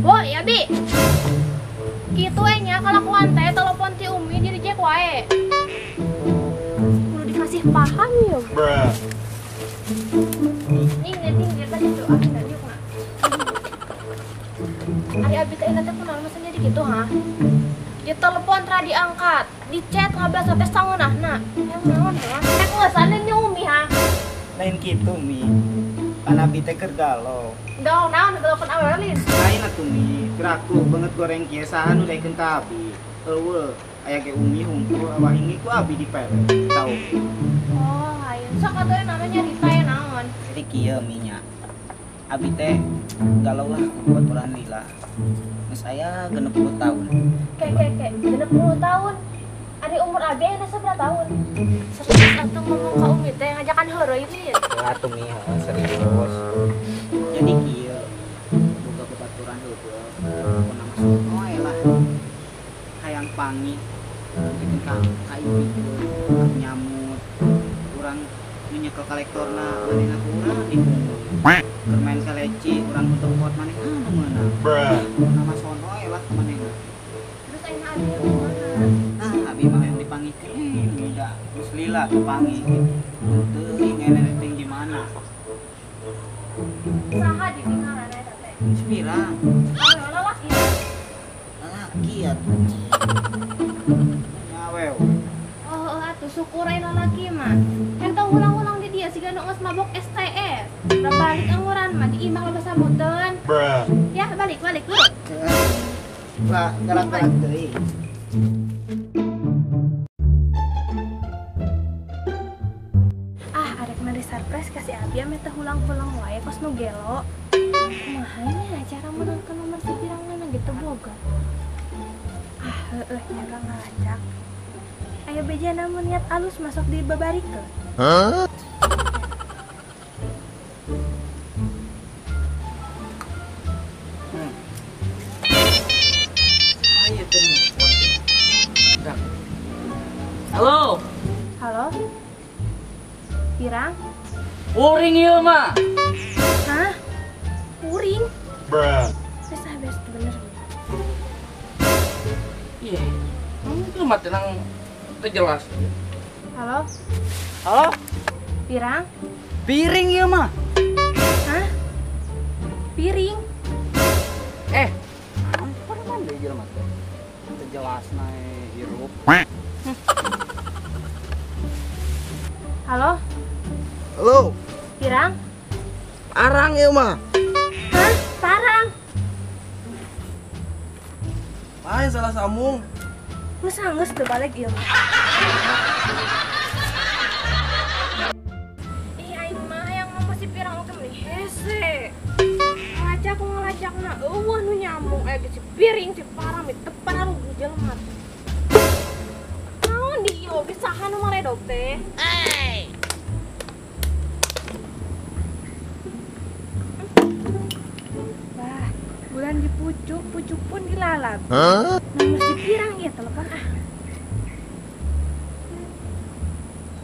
Woi, Abi. Kitu we nya kalakuan teh telepon ti Umi di reject wae. Kudu dikasih paham ya. Bruh. Nih ngeting tadi doa tadi mah. Ari Abi teh teh kunaon masa jadi kitu ha? Di telepon tara diangkat, di chat ngabalas teh sangeunahna. Yang naon ha? Teh ngeusane nya Umi ha. Lain kitu Mi. Pan Abi teh keur galau. Galau naon telepon awewe lin? Lain atuh Mi, piraku beungeut goreng kieu saha nu daekeun ka Abi. Eueuh, aya ge Umi hungkul awak ini ku Abi dipere. Tau. Oh, lain. Sok atuh namanya nyarita ya naon. Jadi kieu Mi nya. Abi teh galau lah ku baturan lila. Geus aya 60 tahun. Ke 60 tahun. Ari umur Abi aya sabaraha tahun? Serius atuh ngomong ka Umi teh ngajakan heureuy lin. Atuh Mi, serius. Jadi kieu boga babaturan heueuh. Pokona mah sono lah. Hayang panggih mungkin ka kaipikeun nyamut. Urang nu nyekel kolektorna manehna ku urang dipungkul. Keur main kaleci urang nu tempat manehna nu meunang. Pokona mah sono lah ka manehna. Terus ayeuna Abi kumaha? Nah, Abi mah yang dipanggihkeun muda. Geus lila teu panggih gitu. Teuing nenek teh di mana? Saha di ngaranna eta teh? Geus pirang. Oh, lalaki. Lalaki atuh. Nyawew. Oh, atuh syukur aya lalaki mah. Henteu ulang-ulang di dia siga nu geus mabok STS. Udah balik anguran mah di imah loba sambuteun. Ya, balik balik buru. Lah, galak-galak deui. Ah, arek mah surprise kasih Abi ame teh hulang-hulang wae kos nu gelo. Kumaha nya cara meunangkeun nomor si pirangna gitu boga. Ah, heueuh nya urang ngalacak. Aya bejana mun niat alus masuk di babarikeun. Hah? Halo. Halo. Pirang? Kuring ieu mah. Hah? Kuring? Bruh. Wes ah beres bener. Iya. Itu mah tenang teu jelas. Halo. Halo. Pirang? Piring ieu mah. Hah? Piring? Ampun man deui jelema teh. Teu jelas nae hirup. Halo? Halo. Pirang? Parang ieu mah. Hah? Parang? Lain salah sambung. Geus anggeus teu balik ieu mah. Ih aing mah hayang ngomong si pirang oge meni hese. Ngalacak ngalacakna eueuh nu nyambung aya si piring si parang mi teu pararuguh jelema teh. Naon di ieu oge saha nu maredog teh? Wah, bulan di pucuk, pucuk pun dilalap. Huh? Nomor si pirang ya telepon ah.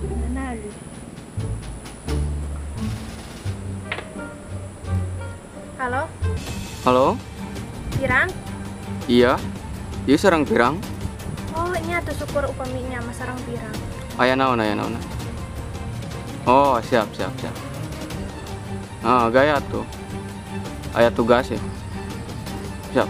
Mana lagi? Halo? Halo? Pirang? Iya. Ieu sareng pirang. Oh, nya atuh syukur upami nya mah sareng pirang. Aya naon, aya naon. Oh, siap, siap, siap. Ah, gaya tuh. Aya tugas ya. Siap.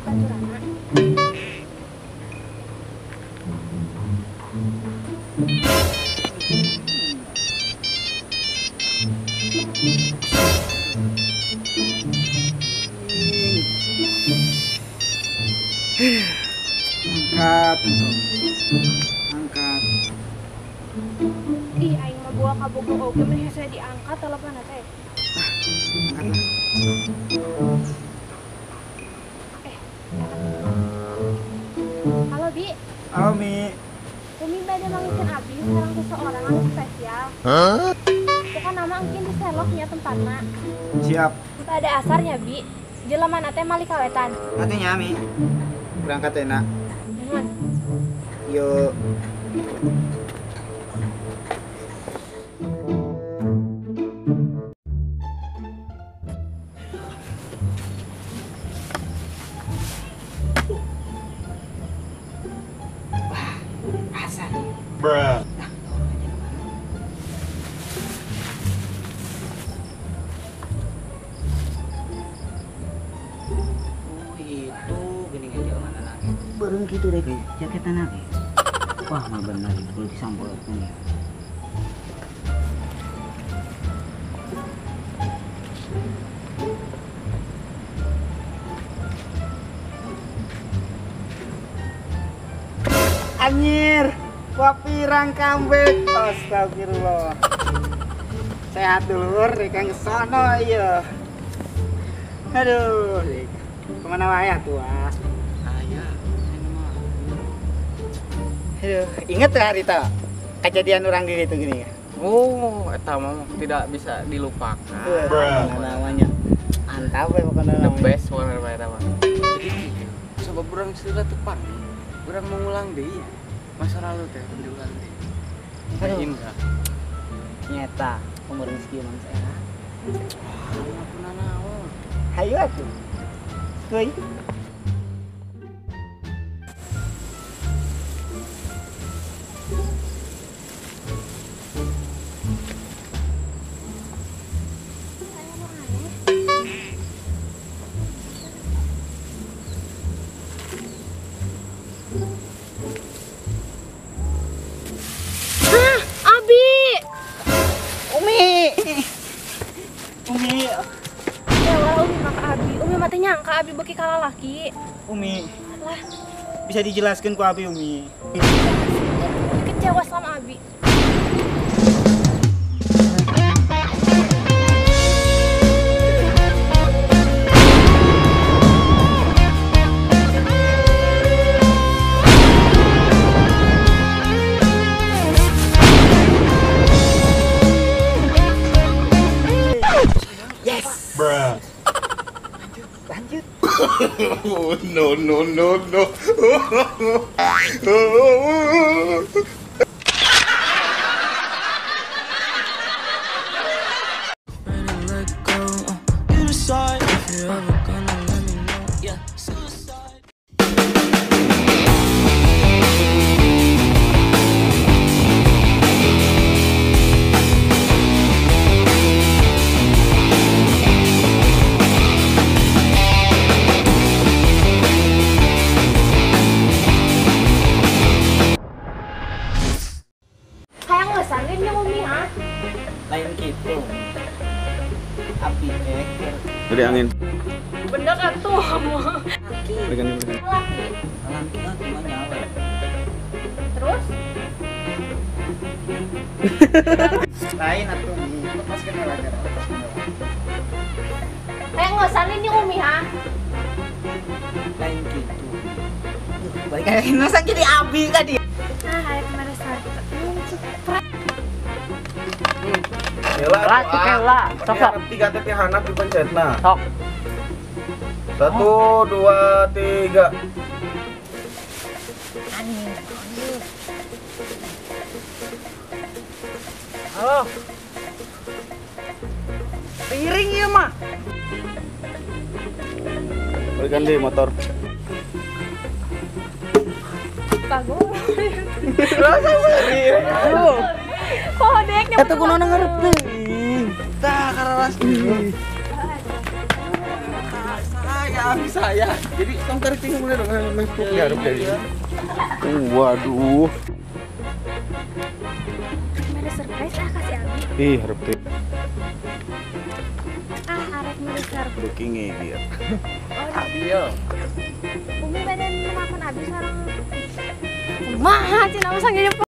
baturana. Angkat, angkat. Ih, aing mah buah kabogo oge meh hese diangkat teleponnya teh. Angkat lah. Halo Bi. Halo Mi. Umi bade manggilkeun abi sareng seseorang anu spesial. Hah? Pokokna nama engkin di seloknya tempatna. Siap. Pada asarnya Bi, jelema teh mali kawetan. Atunya Mi. Berangkat enak. Nuhun. Yuk. Wah, asar. Bruh. Bareng gitu deh, jaketan lagi. Wah, nggak benar kalau disampul ini. Anjir, wah pirang comeback. Astagfirullah. Sehat dulur, rek sono iya. Aduh, kemana wae atuh ah. Aduh, inget ya Rita kejadian orang di itu gini ya? Oh, eta mah tidak bisa dilupakan. Namanya mantap ya pokoknya. The best pokoknya eta mah. Jadi gitu, sebab urang sudah tepan, urang mengulang deui masa lalu teh diulang deui. Aduh. Indah. Nyeta, umur geus kieu mah sehat. Wah, ampun naon. Hayu atuh. Kuy. Hah, Abi. Umi. Umi. Ya wala Umi maka Abi. Umi mah teh nyangka Abi beuki ka lalaki. Umi. Lah, bisa dijelaskan ku Abi Umi. Umi kecewa sama Abi. Yes. Bruh. Lanjut. No no no no. Lain gitu. Api teh. Jadi angin. Bener atuh. Berikan. Laki. Laki lah cuma nyawa. Terus? Lain atuh Mi. Lepaskan lagi, lepaskan. Kayak ngosanin nih Umi ha. Lain gitu. Balik lagi masa jadi Abi tadi. Ah, ayo kemarin satu. Lah, kela, sok sok. 3 titik hanap dipencetna. Sok. 1 2 3. Halo. Piring ieu mah. Balikan di motor. Bagus. Rasa seri. Kodeknya. Eta kunaon ngarep teuing. Tah kararas. Abi saya. Jadi tong tarik tinggal mulai dong mepuk ya dari. Waduh. Ada surprise ah kasih Abi. Ih, harap teh. Ah, arek mere surprise. Booking dia. Oh, Abi yo. Umi badan menakon Abi sareng. Kumaha cenah masa.